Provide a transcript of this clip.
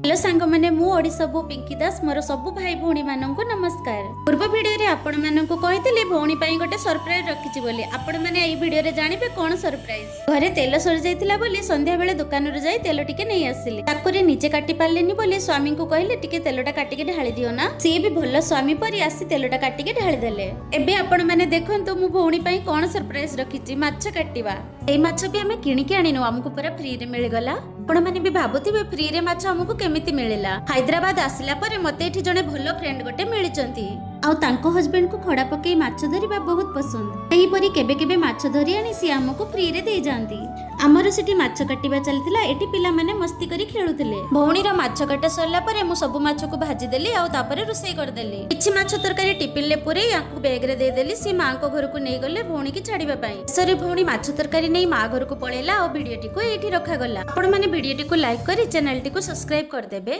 Hello ସାଙ୍ଗମାନେ, ମୁଁ ଓଡ଼ିଶା ବୋହୂ ପିଙ୍କି ଦାସ। ମୋର ସବୁ ଭାଇ ଭଉଣୀମାନଙ୍କୁ ନମସ୍କାର। ପୂର୍ବ ଭିଡ଼ିଓରେ ଆପଣମାନଙ୍କୁ କହିଥିଲି ଭଉଣୀ ପାଇଁ ଗୋଟେ ସରପ୍ରାଇଜ ରଖିଛି ବୋଲି। ଆପଣମାନେ ଏଇ ଭିଡ଼ିଓରେ ଜାଣିବେ କ'ଣ ସରପ୍ରାଇଜ। ଘରେ ତେଲ ସରିଯାଇଥିଲା ବୋଲି ସନ୍ଧ୍ୟାବେଳେ ଦୋକାନରୁ ଯାଇ ତେଲ ଟିକେ ନେଇ ଆସିଲି। ଚାକୁରେ ନିଜେ କାଟି ପାରିଲେନି ବୋଲି ସ୍ୱାମୀଙ୍କୁ କହିଲେ, ଟିକେ ତେଲଟା କାଟିକି ଢାଳି ଦିଅ ନା। ସିଏ ବି ଭଲ ସ୍ୱାମୀ ପରି ଆସି ତେଲଟା କାଟିକି ଢାଳି ଦେଲେ। ଏବେ ଆପଣମାନେ ଦେଖନ୍ତୁ ମୁଁ ଭଉଣୀ ପାଇଁ କ'ଣ ସରପ୍ରାଇଜ ରଖିଛି। ମାଛ କାଟିବା। ଏଇ ମାଛ ବି ଆମେ କିଣିକି ଆଣିନୁ, ଆମକୁ ପୁରା ଫ୍ରିରେ ମିଳିଗଲା। ଆପଣମାନେ ବି ଭାବୁଥିବେ ଫ୍ରିରେ ମାଛ ଆମକୁ କେମିତି ମିଳିଲା। ହାଇଦ୍ରାବାଦ ଆସିଲା ପରେ ମତେ ଏଠି ଜଣେ ଭଲ ଫ୍ରେଣ୍ଡ ଗୋଟେ ମିଳିଛନ୍ତି ଆଉ ତାଙ୍କ ହଜବେଣ୍ଡକୁ ଖଡ଼ା ପକେଇ ମାଛ ଧରିବା ବହୁତ ପସନ୍ଦ। ସେହିପରି କେବେ କେବେ ମାଛ ଧରି ଆଣି ସିଏ ଆମକୁ ଫ୍ରିରେ ଦେଇଯାଆନ୍ତି। ଆମର ସେଠି ମାଛ କାଟିବା ଚାଲିଥିଲା, ଏଠି ପିଲାମାନେ ମସ୍ତି କରି ଖେଳୁଥିଲେ। ଭଉଣୀର ମାଛ କାଟା ସରିଲା ପରେ ମୁଁ ସବୁ ମାଛକୁ ଭାଜିଦେଲି ଆଉ ତାପରେ ରୋଷେଇ କରିଦେଲି। କିଛି ମାଛ ତରକାରୀ ଟିଫିନରେ ପୁରେଇ ୟାକୁ ବ୍ୟାଗରେ ଦେଇଦେଲି। ସିଏ ମାଙ୍କ ଘରକୁ ନେଇଗଲେ ଭଉଣୀକି ଛାଡିବା ପାଇଁ। ଶେଷରେ ଭଉଣୀ ମାଛ ତରକାରୀ ନେଇ ମା ଘରକୁ ପଳେଇଲା ଆଉ ଭିଡିଓଟିକୁ ଏଇଠି ରଖାଗଲା। ଆପଣମାନେ ଭିଡିଓଟିକୁ ଲାଇକ୍ କରି ଚ୍ୟାନେଲଟିକୁ ସବସ୍କ୍ରାଇବ କରିଦେବେ।